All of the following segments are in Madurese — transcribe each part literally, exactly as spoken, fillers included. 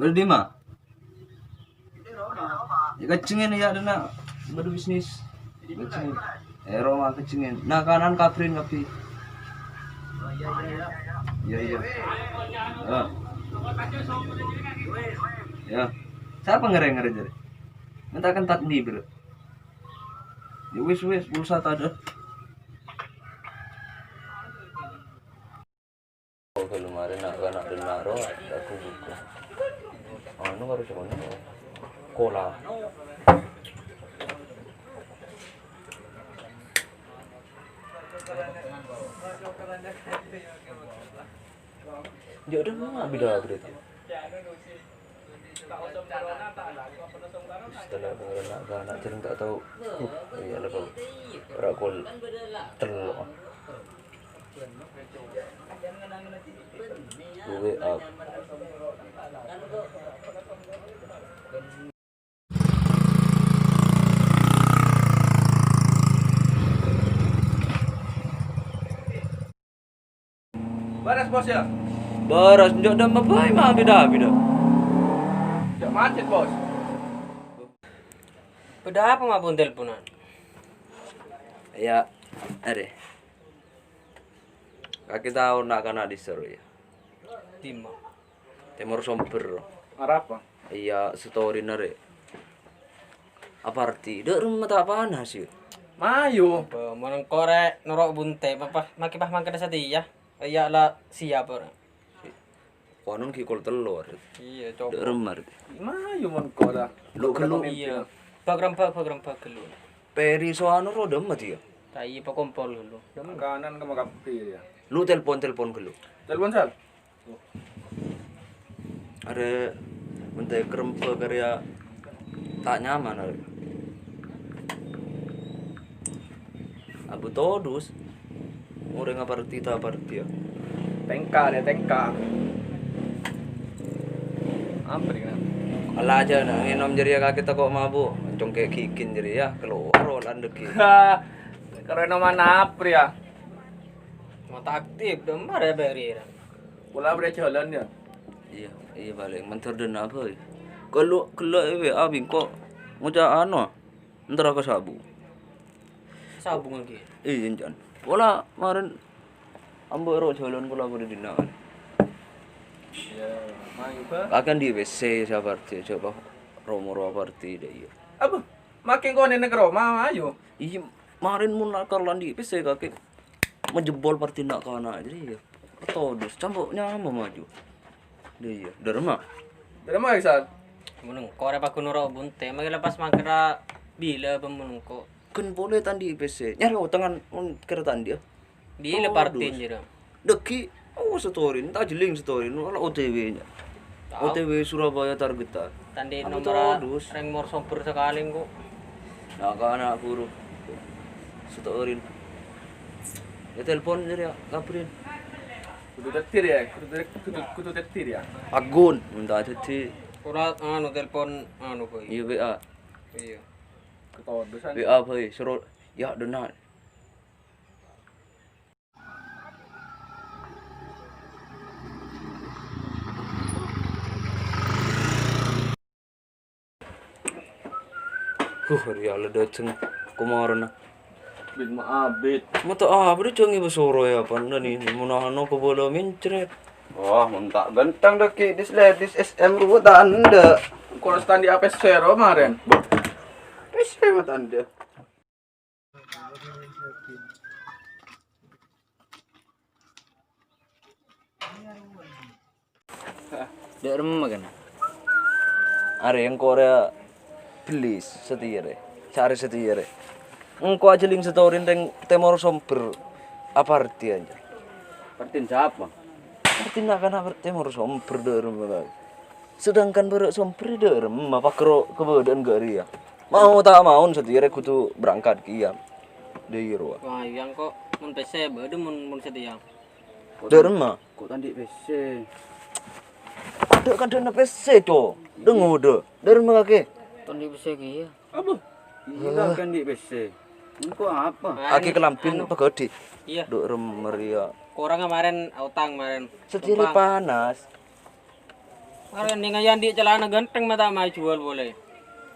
Bâdâ dimma? È kajjhângèn, yâ, dâ' enna' bâdâ bisnis. Kajjhângèn. È, roma kajjhângèn. Na'-kana'na kabhârin kabbhi. Iyâ, iyâ. Yâ. Yâ. Sapa ngarè-ngarè jârèya? Menta kentat ndi, Bro? Yâ wis, wis, pulsa tadâ'. Oh, ghâllu marè na'-kana' dâ' enna' rowa, aku buka. Anu, harus mana? Kola. Ya udah, mah beda berarti. Setelah dengerin na'-kana' jârèng ta' tao. Huh, iyâ la, Bang. Ora kol tello'. Duwe apa? Bârâs, Bos, yâ? Bârâs, enjâ' dâ' emma bhâi ma' bida-bida. Jhâ' macet, Bos. Bâdâ apa ma' pon telponan? Iyâ, arè. Kakè tao na'-kana' dissa' rowa, yâ? Dimma? Tèmor Sombher. Arapa? Iyâ, story-na rè. Aparti, dâ' remma ta' panas, yâ? Mayu. Apa, mon engko' rè noro' bunte', apa, make pas mangkana satèya. Iyâ la siap, ora? Konon ghi' kol tello', rè. Iyâ, coba. Dâ' remma, rè. Mayu mon engko' la. Lu ghâllu. Iyâ. Bak rembak, bak rembak ghâllu. Peri soano ro dâ' emma, yâ? Ta' iyâ, pakompol ghâllu. Makanan ka makabbhi, yâ. Lu telpon-telpon ghâllu. Telpon, Sal. Arè, mentè kerempe karya ta' nyaman, arè. Abu todus. Orèng aparti ta' aparti, yâ. Tengka, yâ, tengka. Apa nih, kenapa? Ala aja, nah, ngenom jârèya kakè tako' mabuk. Congkè' gigin jârèya, kalowar lan dâggi'. Ha, karo noman apa, yâ? Mata aktif, dâ' emma rè bâri', ra. Pola bârâ jhâlân, yâ? Iyâ, iyâ, palèng mandhâr dâ' emma, Boy. Ghâllu, ghellâ' è W A bi' engko' ngoca' ano, entara ka Sabu. Sabu ngangghi? Iyâ, encan. Pola marèn ambu' ro jhâlân pola bâdâ dinna'. Iyâ, mayu, Bâ. Kakè andi' P C saparti, coba ro-moro aparti dâ' iyâ. Apa? Make konèna ka roma, mayu. Iyâ, marèn mon lakar la andi' P C kakè. Majebol parti na'-kana' jârèya. Todus, campo' nyama maju. Dâ' iyâ, dâ' remma. Dâ' remma, Iksan? Mon engko' rè paghun noro' bunte', mangkè lepas mangkèra bilâ bân mon engko'. Ghân polè ta' andi' P C. Nyarè otangan mon kèra ta' andi', yâ. Bilâ partin jârèya. Dâggi', oh, story, ta' jhelling story, no, la O T W-nya. Tao. O T W Surabaya targetan. Tandhi apa nomor todus? Rèng mor somber sakalè engko'. Na'-kana' buru. Story. Yâ, telpon jârèya, kabhârin. Kudu tetir, yâ, kudu, kudu, kudu tetir, yâ. Agun, minta tetir. Ora, anu, telpon, anu, Boy. Iyâ, W A. Iyâ. Ketodosan. W A, Boy, soro, yâ, dâ' enna'. Huh, rèya la dâteng komarèna. Bit ma abit. Mata abit jâ' ngibâ soro yâ, pandâ ni, mon ano kabâlâ mencret. Wah, mon ta' ghântheng dâggi' dis ledis S M rowa ta' endâ'. Kok standi apa sero marèn? Apa sero ma ta' endâ'? Dâ' remma kan? Arè engko' rèya bellis satèya rè. Sarè satèya rè. Engko' ajhelling story-na rèng tèmor somber. Apa artèna, Jar? Artèna sapa? Artèna kan apa tèmor somber dâ' remma kan? Sedangkan bârâ' somber dâ' remma, pakro kabâdâ'ân ghâ' rèya. Mau ta' mau satèya rè kodhu berangkat kèya. Dâ' iyâ rowa. Wah, iyâ engko' mon pèssè bâdâ mon, mon satèya. Dâ' remma? Kok ta' andi' pèssè? Dâ' kan dâ' enna' pèssè, Co. Dâ' ngodâ. Dâ' remma kakè? Ta' andi' pèssè kèya. Apa? Iyâ, kakè andi' pèssè. Engko' apa? Kakè kalambhi anu. Paghâdhi. Iyâ. Dâ' remma rèya. Korang marèn utang marèn. Satèya rè panas. Arèya nèng ayan dhi' calana ghântheng ma' ta' majuwâl polè.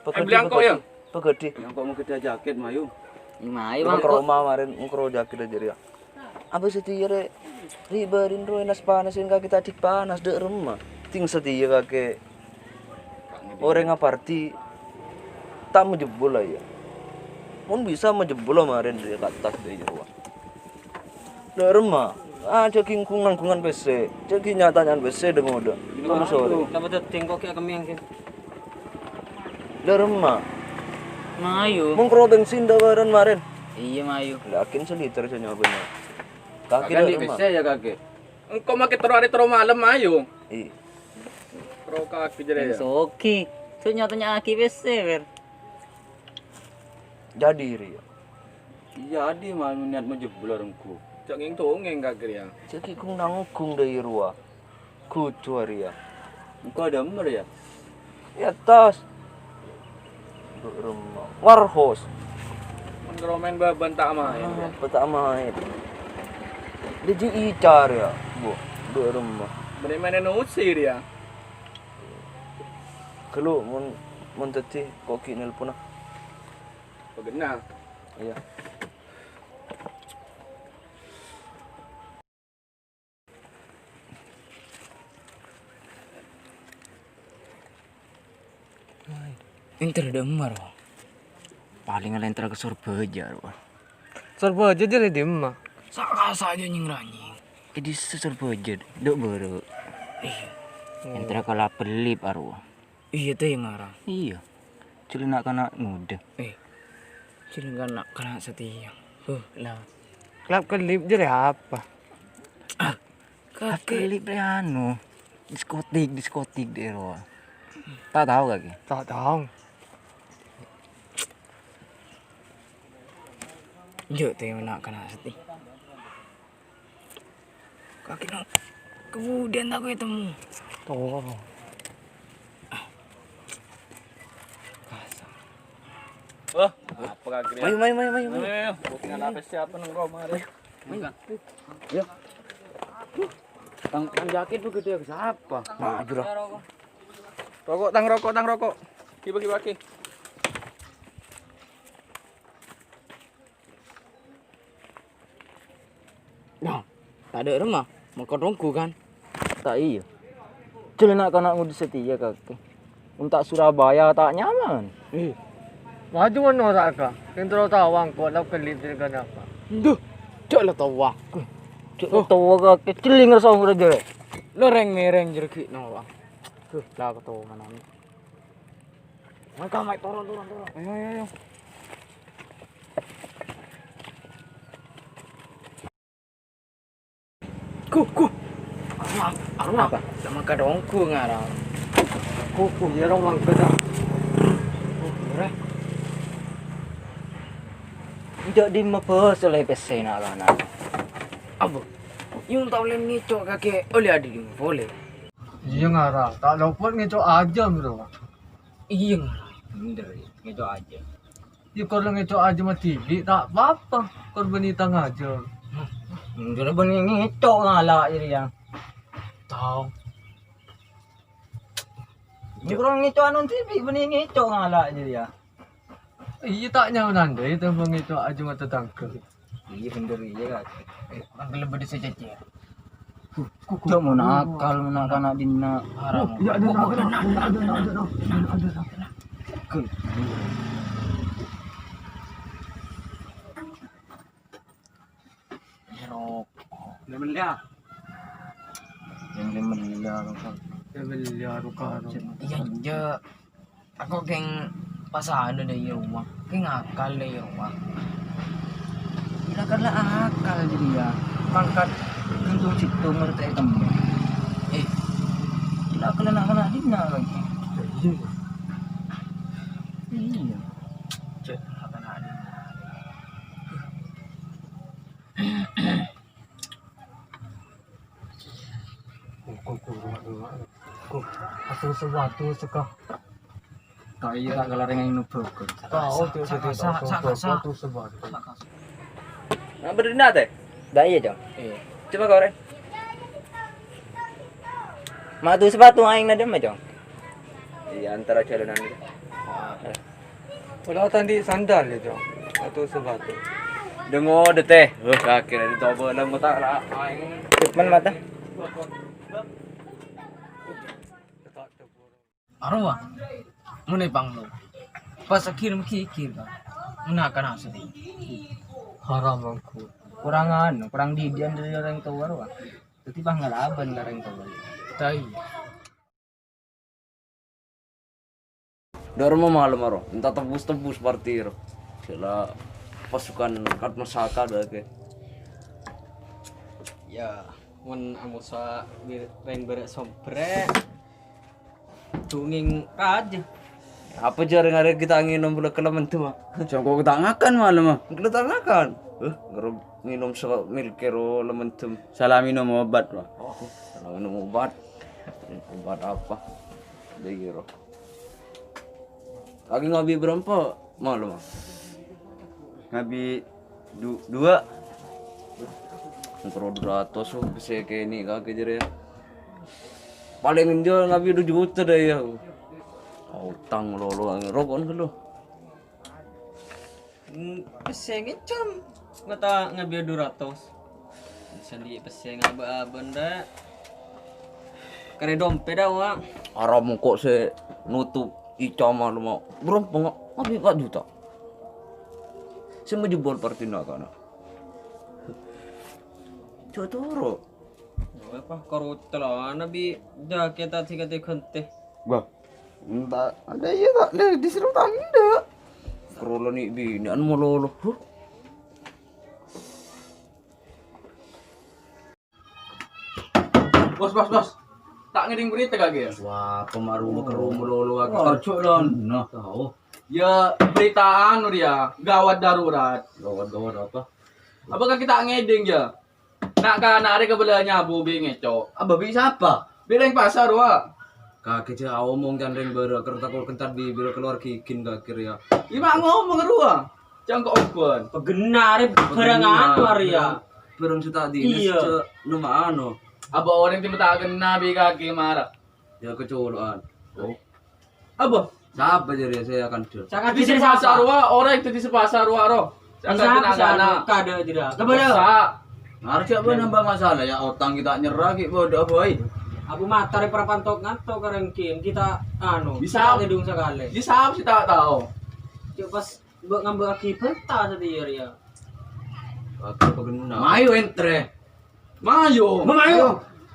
Pagâdhi, Ambil angkot, ya? Pagâdhi. Yang kok mau gede jaket, Mayu. Ini Mayu, Bang. Ke rumah kemarin, mau ke rumah jaket aja, ya. Apa setiya rè? Ri' bârin roh nas panas, yang kaki tadi panas, dek remma. Ting setiya kaki. Orèng aparti ta' majebbol, ya. Mon bisa majebbol, marèn dhi' ka attas dhi' jârowa. Dâ' remma. Ah, jâ' ghi' nanggungan pèssè. Jâ' ghi' nya-tanya'an pèssè dâ-ngodâ. Kamu sorè. Napa dhâddhi engko' ghi' akemmèng, Kin? Dâ' remma. Mayu. Mongkro bensin dâ' bârân marèn. Iyâ, Mayu. Yakin seliter sè nyabâna. Kaki dâ' remma. Pèssè ya, kaki. Engko' makè terro arè terro malem, Mayu. Iyâ. Terro kaki jârèya. Sogi. Sè nya-tanya'aghi pèssè, Wer. Jadi, Ri, ya. Iyâ, adi ma-, niat majebbol arenggu. Cak ngèng-tongèng ka Gri, ya. Jâ' ghi' gung-nanggung dâ' rowa. Ghuju arèya. Engko' adâ' emmer, ya? È attas. Dâ' remma. Warhos. Mon karo maèn bâbân ta' maèn, ya. Ah, ta' maèn. Dâ' jhi' icar, ya. Bu, dâ' remma. Bânnè maèn usir, ya. Ghâllu, mon, mon dhâddhi, ko' ghi' nelponna. Paghenna. Iyâ. Entar dâ' emma, Ro. Palèng la entar ka Sorbhâjâ, Ro. Sorbhâjâ jârèya dimma? Sa'-kasa' jâ' nyèng-ranyèng. È dissa Sorbhâjâ, dâ' bârâ'. Iyâ. Entar ka La Pellip, Ro. Iyâ, tè, ngarang. Iyâ. Jârèya na'-kana' ngodâ. Eh. Jârèya na'-kana' satèya. Huh, la. La Pellip jârèya apa? Ah, La Pellip rè anu, diskotik, diskotik dâ' rowa. Ta' tao kakè? Ta' tao. Jâ' tè na'-kana' satèya. Kakè no. Kemudian aku ketemu. Tuh. Wah, apa kakè? Ayo, ayo, ayo, ayo, ayo. Ayo, ayo. Bookingan apa siapa neng rumah, Ri? Ayo. Ayo. Tang, tang jaket tuh gede siapa? Maju lah. Rokok, tang rokok, tang rokok. Bagi, bagi, bagi. Nah, tadâ' remma, mangkèn ongghu, kan? Ta' iyâ. Jârèya na'-kana' ngodâ satèya, kakè. Mon ta' Surabaya, ta' nyaman. Eh, maju manora'a, Ka. Kèng terro tao engko' La Pellip jârèya kenapa. Duh, jâ' la towa. Jâ' la towa, kakè. Cèlèng rassa ongghu jârèya. Lorèng-mèrèng jârèya ghi' noro'a. Duh, la katowa manana. Mangka, Mai, turun, turun, turun. Ayo, ayo, ayo. Ku, ku. Arwah, arwah. Apa? Sama kadongku ngarang. Ku, ku, ya, dong, Bang, beda. Ku, ku, ya. Enjâ' dimma bâs ollè pèssèna, kana'. Apa? Yung tao lem ngèco' kakè ollè adi dimma polè. Iyâ, ngarang. Ta' lopot ngèco' ajâm, Bro. Iyâ, ngarang. Bhender, ngèco' ajâm. Iyâ, kor la ngèco' ajâm dhibi', ta' pa-apa. Kor bânnè tang ajâm. Bhender bânnè ngèco' ngala' jârèya. Tao. Iyâ, kor ngèco' anu dhibi', bânnè ngèco' ngala' jârèya. Iyâ, ta' nyaman andâ, iyâ, tembang ngèco' ajâm tatangghâ. Iyâ, bhender, iyâ, Kak. Eh, kan kelebih desa cece. Huh, kok mon akal, mon akal na' dinna'. Haram. Ya, ada, ada, ada, ada, ada, ada, ada. Ke. Rokok. Lemen ya. Yang lemen ya, rokok. Lemen ya, rokok. Iyâ, iyâ. Aku kèng pas anu dâ' iyâ rowa, kèng akal dâ' iyâ rowa. Ila kala akal jârèya, mangkat ghântung sèttong ngartè'è tembhâng. Eh, ila kala na'-kana' dinna' lagi. Iyâ. Iyâ. Cè', na'-kana' dinna'. Kok, kok, kok, kok, kok, asal sesuatu seka. Tak iya, tak kelar yang ini bagus. Tahu, dia, dia, dia, tahu, sesuatu sebab. Nah, bener nggak, Teh? Dah iya, Jang. Iya. Coba kau, Ren. Ma' du sapatu aèng na dâ'emma, Cong? Iyâ, antara jhâlânan. Padahal tadi sandal ya, Cong. Atau sepatu. Dengo dete. Wah, kakè dâri toba lang mata la aèng. Cuma mata. Arowa. Mone panglo. Pas akhir mekikir, Pak. Mena kana sedih. Haram aku. Kurang anu, kurang didian dâri orèng towa, rowa. Dâddhi pangalaban ka rèng towa. Tai. Dâ'remma malem aro, enta tebus-tebus parti ro. Sela pasukan Ratna Saka dâ' ke. Ya, mon amosa bi-, rèng bârâ' sombrè. Dungèng rajâ. Apa jâ' rèng-orèng kita ngènom bulâ kala mendem, ah? Jâ' engko' ta' ngakan malem, ah. Engko' ta' ngakan? Eh, ngènom sè milkè ro la mendem. Salah minum obat, Pak. Oh, salah minum obat. Obat apa? Dâ' iyâ ro. Lagi ngabi bârâmpa malem, ah? Ngabi Du-, dua. Engko' du ratos, oh, pèssè kènè' kakè jârèya. Palèng enjâ' ngabi du juta dâ' iyâ. Utang lolo, roko'en ghâllu. Hmm, pèssè ngèncam. Ngata ngabi du ratos. Sandi pèssè ngabâ-abân, Rek. Karè dompèt, Wak. Aram engko' sè nutup ica malem, Wak. Bârâmpa, Wak? Ngabi empat juta. Sè majebol partina kana. Jâ' toro'. Apa karutelana bi' jakètta sè kate-kante. Wah, enta' ada iya ta'? Lè, di sini ta' enda. Kerolo ni' binè'an malolo. Huh. Bos, bos, bos. Ta' ngèdhing berita kakè ya? Wah, pemaru makeru malolo aku. Wah, kerja lan. Nah, tahu. Ya, berita anu dia, gawat darurat. Gawat, gawat apa? Apa kakè ta' ngèdhing ya? Na'-kana' rè kabellâ nyabu bi' ngèco'. Abâ bi' sapa? Bi' rèng pasar, wa. Kakè jâ' aomong can rèng bârâ' kerta kol kentat bi' bârâ' kalowar gigin kakè rèya. Iyâ ma' ngomong rowa. Cangko' oban. Paghenna rè bârâng anu arèya. Bârâng sè ta' dinas. Iyâ. Cè' nemma ano. Abâ orèng timpa ta' kenna bi' kakè mara. Ya kacolo'an. Oh. Apa? Sapa jârèya sè akan dâ'? Saka Di dhisik sepasar sapa? Wa, orèng di sepasar wa, ro. Saka Sapa kena sapa? Kana. Kada tidak. Kebal. Sa-, Ngarep siapa nambah masalah ya, utang kita nyerah ki bodoh boy. Aku matar prapantok ngantok karengkin kita anu, Bisa. Kita gedung sekali. Di sapa sih tak tahu? Cek pas mbok ngambek lagi benta tadi ya, Ria. Aku paghenna. Mayu entre. Mayu. Mamayu.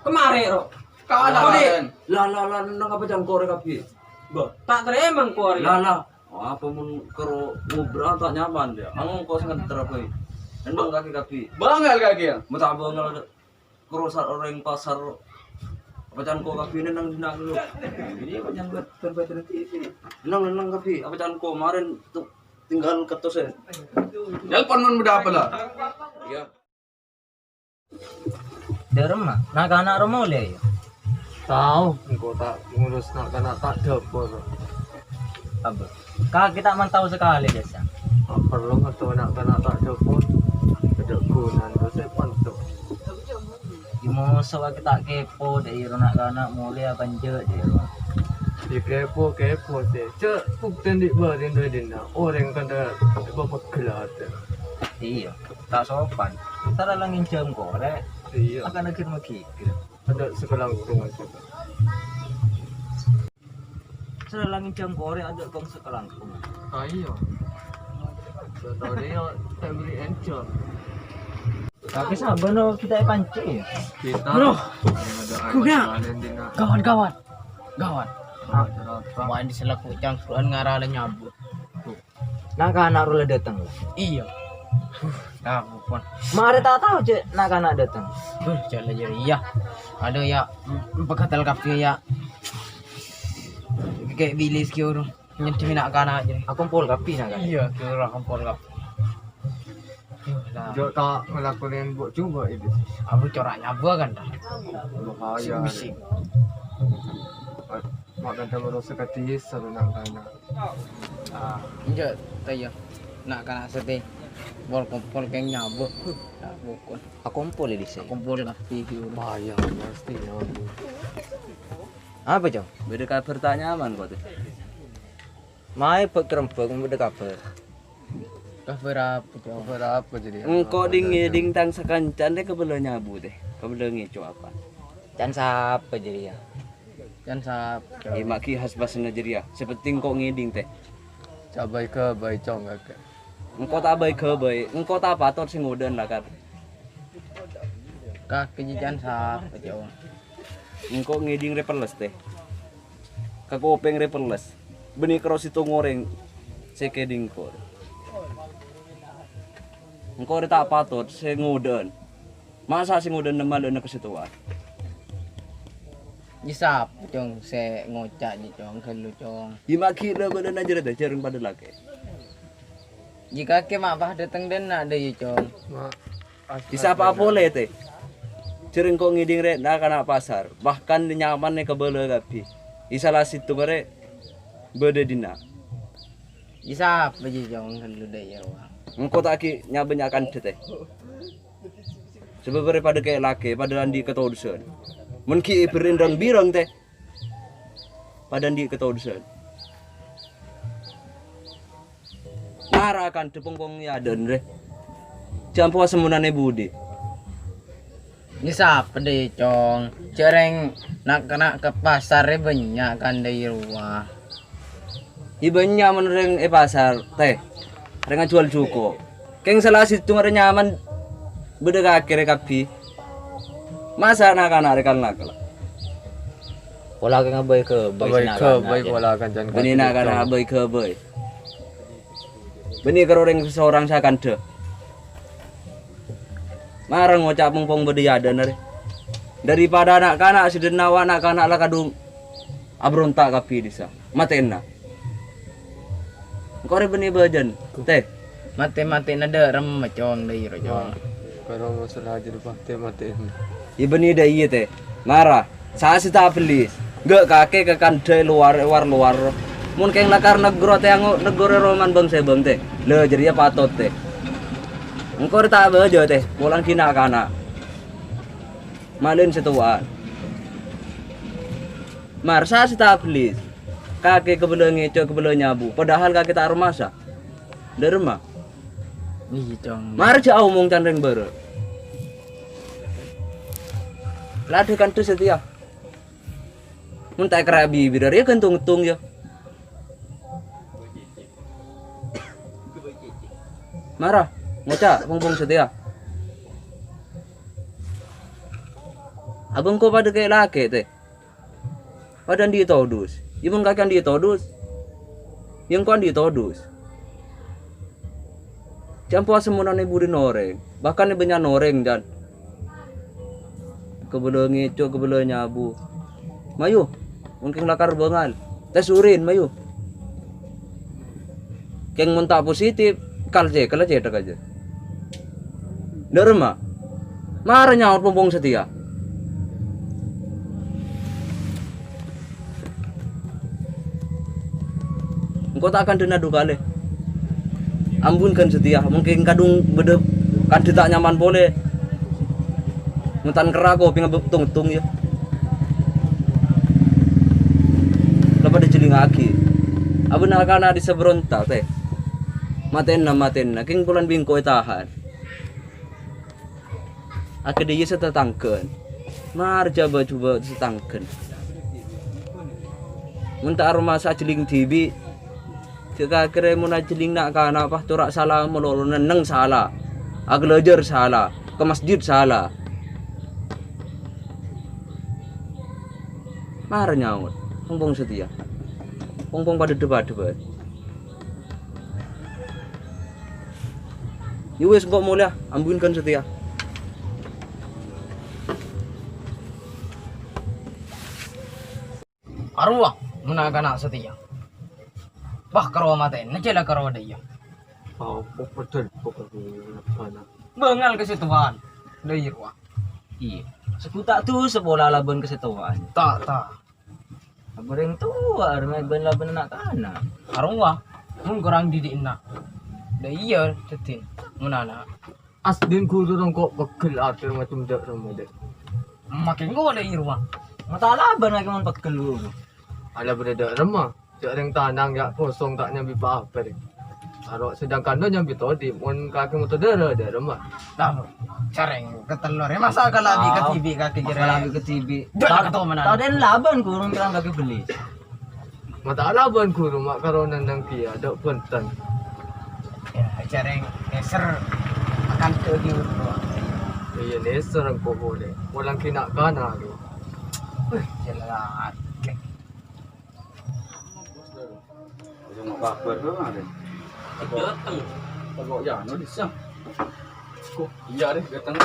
Kemare, Ro. Kalah, Ade. Ren. Lah, lah, lah, nang apa jangkore kabeh? Mbah, tak terima engko, Ria. Lah, lah. Apa mun karo ngobra tak nyaman ya? Aku engko sing ngenter apa iki? Nang kaki kabeh. Bangal kaki ya? Mau tak bangal, karo sa-, oreng pasar. Apa can ko kabeh nang, nang lu? Ini apa can buat, buat, buat T V? Nang, nang kabeh. Apa can ko kemarin tuh tinggal ketus ya? Nelpon mun bâdâ apa lah? Iya. Dâ' remma, na'-kana' rowa molè, ya? Tao, engko' ta' ngurus na'-kana' ta' dâpor. Apa? Kakè ta' mantau sakalè, biasa. Ta' parlo ngantos na'-kana' ta' dâpor. Tadâ' ghunana, sè panto. Di moso kakè ta' kepo, dâ' iyâ na'-kana' molè apa enjâ', dâ' iyâ. Di kepo, kepo, sè. Cè', bukten di' bâri' dâ' dinna'. Orèng kanta bapegghel atè. Iyâ. Ta' sopan. Entar la nginjhâm korè'. Iyâ. Akan agir-magigir. Ada sekelangkung aja. Sè la nginjhâm korè' ada kong sekelangkung. Ah, iyâ. Satahu dia tak beri enjol. Tapi saban kita pancing. Kita Bro. Ada Kuda. Ada kalian di nak. Gawat, gawat. Gawat. Ada apa? Main di selaku cangkruan ngarale nyabut. Na'-kana' rowa la dâteng, la? Iyâ. Huh, nah, bukan. Marè ta' tao, cè', na'-kana' dâteng. Huh, jâlâ jârèya. Aduh, ya, peggatal kabeh, ya. Kayak bilis ki urung. Nyedhi na'-kana' jârèya. Akompol kabeh na'-kana'. Iyâ, ki urung akompol kabeh. Huh, lah. Jo ta' ngelakonin bu coba itu. Aku corak nyabu kan, dah. Bahaya. Sing bisi. Mak kan sama rasa kadis, sama na'-kana'. Ah, enjâ', ta' iyâ. Na'-kana' sèttè. Pol-kompol kèng nyabu. Nah, bukan. Akompol ya, dhisik. Akompol kabeh iki. Bahaya, pasti nyabu. Apa, Cong? Bâdâ kabhâr ta' nyaman, kok, tè? Maè bâk-rembâk, bâdâ kabhâr. Kabhâr apa, Cong? Kabhâr apa jârèya? Engko' ding-ngèding tang sakancan, tè, kabâlâ nyabu, tè. Kabâlâ ngèco' apa? Can sapa jârèya? Can sapa, Cong? È, ma' ghi' has-pasna jârèya. Sè pentèng engko' ngèding, tè. Ca' bhâi-ghâbây, Cong, kakè. Engko' ta' bhâi-ghâbây, engko' ta' patot sè ngodâ'ân lakar. Kakè jâ can sapa, Cong? Engko' ngèding rè pelles, tè. Ka kopèng rè pelles. Bânnè karo sèttong orèng sè kèding engko'. Engko' rè ta' patot sè ngodâ'ân. Masa' sè ngodâ'ân malè'na ka sèttowa'an? Jâ sapa, Cong, sè ngoca' jâ, Cong, ghâllu, Cong? Yâ, ma' ghi' la-bâlâna jârèya, tè, jârèng padâ lakè. Jâ kakè ma' pas dâteng dâ' enna' dâ' iyâ, Cong. Ma', Bisa apa polè, tè? Jârèng engko' ngèding rè na'-kana' pasar, bahkan nyaman è kabâlâ kabbhi. È sala sèttongnga rè bâdâ dhinna'. Bisa apa jâ, Cong, ghâllu dâ' iyâ rowa? Engko' ta' ghi' nya-bânnya' kandhâ, tè. Sabâb rè padâ kè-, lakè, padâ andi' katodusân. Mon ghi' èbherri'na rang-birang, tè. Padâ andi' katodusân. Mara kandhâ pongpong è adâ'na rè. Jhâ' ampo asemmonana è budi. Nè sapa dâ', Cong? Jârèng na'-kana' ka pasar rè bânnya' kan dâ' iyâ rowa. È bânnya' mon rèng è pasar, tè. Rèng ajhuwâl jhuko'. Kèng sala sèttongnga rè nyaman bâdâ kakè rè kabbhi. Masa' na'-kana' rè kal-ngakal? Pola kèng abâi-ghâbây Abâi-ghâbây pola kancan. Bânnè na'-kana' abâi-ghâbây. Bânnè karo orèng sasorang sakandhâ. Mara ngoca' pongpong bâdâ è adâ'na rè. Daripada na'-kana' sè dâ' enna' wa na'-kana' la kadhung abronta' kabbhi è dissa'. Matè'na. Engko' rè bânnè bâjâna, tè. Matè-matè'na dâ' remma, Cong, dâ' iyâ rowa, Cong. Karo masalah jârèya matè-matè'na. Yâ bânnè dâ' iyâ, tè. Mara, sa-, sè ta' bellis. Enggak kakè ka kandhâ è lowar, è war-lowar. Mon kèng lakar neggur, tè, anggo neggur è roman bâng-sèbâng, tè. La, jârèya patot, tè. Engko' rè ta' bâjâ, tè. Polana ghi' na'-kana'. Malèn sèttowa'an. Marsa sè ta' bellis. Kakè kabâlâ ngèco', kabâlâ nyabu. Padahal kakè ta' aromasa. Dâ' remma. Iyâ, Cong. Mara jhâ' omong can rèng bârâ'. La dâ' kandhâ satèya. Mon ta' èkèra' bibir, arèya ghântong-ghântong, yâ. Mara, ngoca', pongpong satèya. Abâ' engko' padâ kè-, lakè, tè. Padâ andi' todus. Yâ mon kakè andi' todus. Yâ engko' andi' todus. Jhâ' ampo asemmonana è budina orèng. Bahkan è bânnya'na orèng, can. Kabâlâ ngèco', kabâlâ nyabu. Mayu, mon kèng lakar bângal. Tes urin, mayu. Kèng mon ta' positif, kal cè-, kal cèthak ajâ. Dâ' remma. Mara nyaot pongpong satèya. Engko' ta' kandhâna du kalè. Ambun ghân satèya, mon kèng kadhung bâdâ kandhâ ta' nyaman polè. Mon ta' kèra kopèngnga bâ-, tong-tong, yâ. La padâ jhâlingngaghi. Abâ' na'-kana' dissa' bronta', tè. Matè'na, matè'na. Kèng polana bi' engko' ètahan. Akadhi iyâ satatangghâ'ân. Mara jhâ' bâ-, jhubâ' satatangghâ'ân. Mon ta' aromasa ajhâling dhibi', jhâ' kakèrè mon ajhâling na'-kana' pas cora' sala malolo, nenneng sala, aghâlâjâr sala, ka masjid sala. Mara nyaot, pongpong satèya. Pongpong padâ dhâ-padhâ bhâi. Ya wis, engko' molèya, ambun ghân satèya. Arowa, mon na'-kana' satèya. Wah, karo matè'na, cè' la karo dâ' iyâ. Apa pedhel, pokokna. Bângal ka sèttowa'an. Dâ' iyâ rowa. Iyâ. Sabuta' dusa pola labân ka sèttowa'an. Ta', ta'. Apa rèng towa arèya bân-labân na'-kana'. Arowa, mon korang didi'na. Dâ' iyâ, dhâddhi, mon ana'. Asdin ghuru rongko' pegghel ater macem dâ' remma dâ'. Makè engko' dâ' iyâ rowa. Matalaban lagi mon pegel dulu. Ala bâdâ dâ' remma. Jhâ' rèng tanang ya' kosong ta' nyambi pa-apa rèng. Aro sedangkan dâ' nyambi todi, mon kakè motor dârâ dâ' remma. Tao, carèng ketello rè. Masa' kalabi Tao. Ketibi kakè Masa' jere. Kalabi ketibi. Dâ' Tao, keto menan. Tao den laban kurung pirang kakè beli. Mata laban guru ma' karo nandang kiya dâ' bhunten. Ya, carèng neser makan daging. Iya, neser engko' polè. Molang kina' kana, gitu. Wih, jelas. Ayo, mau kabar dong, ada. Dateng. Kok ya, anu, bisa. Kok iya, deh, dateng.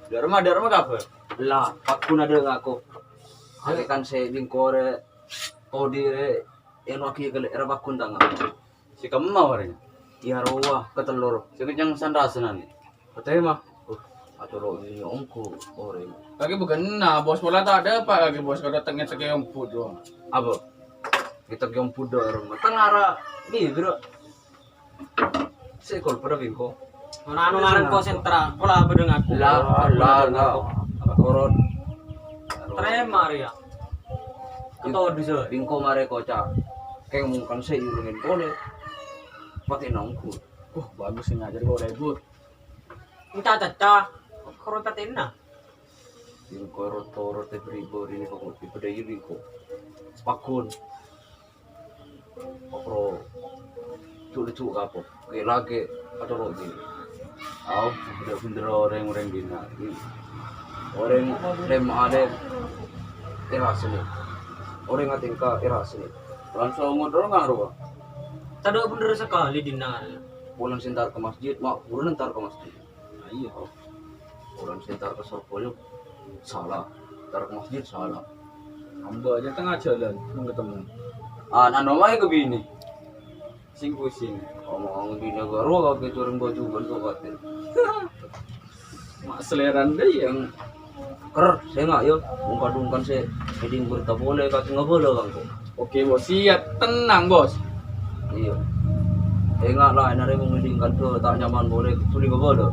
Dâ' remma, dâ' remma kabar? Lah, pakun ada ngaku. Ada kan saya bingkore, todi re, eno lagi kali, era pakun tangan. Si kemma orèng? Iya, rowa, ketello. Si kenceng sandasan ni. Katanya mah, uh, atoro ini ongko orèng. Lagi bukan nah, bos pola tak ada apa lagi bos kalau tengah tengah yang put doang. Apa? Kita yang put doang. Tengara, ni, bro. Sè kol padâ bingko. Ana anu ngarang konsentra, pola padâ ngaku. Lah, lah, lah. Turun. Trema rèya. Keto dhisè. Bingko marè koca'. Keng mungkan sè yulungin polè. Pati nongku. Uh, bagus sih ngajar kok ribut. Enca caca. Koro patena. Bingko rot-torot e beribu ini kok di pedai bingko. Pakun. Kopro. Cuk-cuk kapo. Oke, lagi. Atau lagi. Au, bhender-bhender orèng-orèng dina. Orèng lem ada era seni. Orèng atingka era seni. Langsung ngobrol ngaruh. Tadâ' bhender sakalè dina. Pulang sentar ke masjid, mak, pulang entar ke masjid. Nah, iya. Orang sing entar ke Surabaya salah, entar ke masjid salah. Hamba aja tengah jalan, belum ketemu. Ah, nano wae ke bini. Sing pusing. Ngomong bini baru kau ke turun baju kan kau khawatir. Mak selera deh yang Ker, sènga' yo, bungka-bungkan sè ngèdhing berta polè ka tengah bâlâ kangko. Oke, Bos. Siap, tenang, Bos. Iya. Sènga' la, ènarè mon ngèdhing kandhâ ta' nyaman polè, suli ka bâlâ.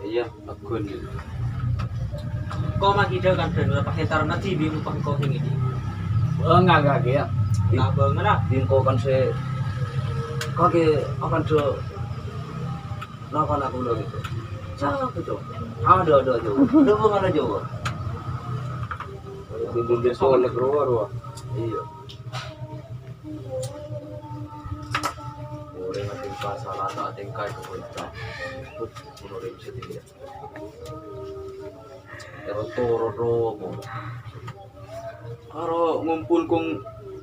Iya, agun. Ko' ma' kidhâ kandhâ la pakai tarana dibi' upah ko' ngèdhing. Enggak, enggak, ya. Di-, Abang lah. Bingko kan sè kakè akan dâ' Napa nak kula gitu? Siapa itu? Ada, ada aja. Ada apa nggak ada jawab? Itu dia soal negara, wah. Iya. Orang nanti pas salah tak tingkai ke kita. Menurut saya dia. Terus turun romo. Karo ngumpul kong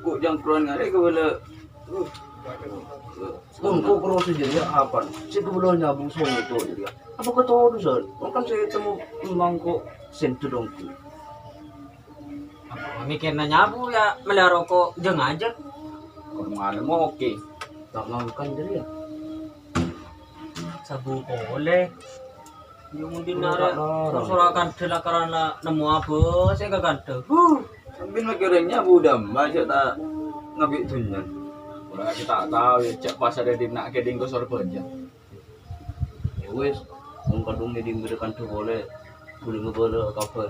kok jangkruan ngare ke wala. Kong kok karo sejadi apa? Sik kebelo nyambung song itu jadi. Apa ketawa tuh, San? Kan saya temu emang kok sentuh dongki. Apa mikirnya nyabu ya, melihara rokok jeng aja. Kok malam oke. Tak makan jadi ya. Sabu polè. Yo, mungkin nara sora kandhâ la karana nemmo abâs è kakandhâ. Huh. Sambil mikirnya budam, masuk tak ngabi dunyan. Ora kita tahu ya, cek pas ada di nak keding ke Surabaya. Ya wis, wong kadung ngeding beda kandhâ polè. Boleh ngebala kabar.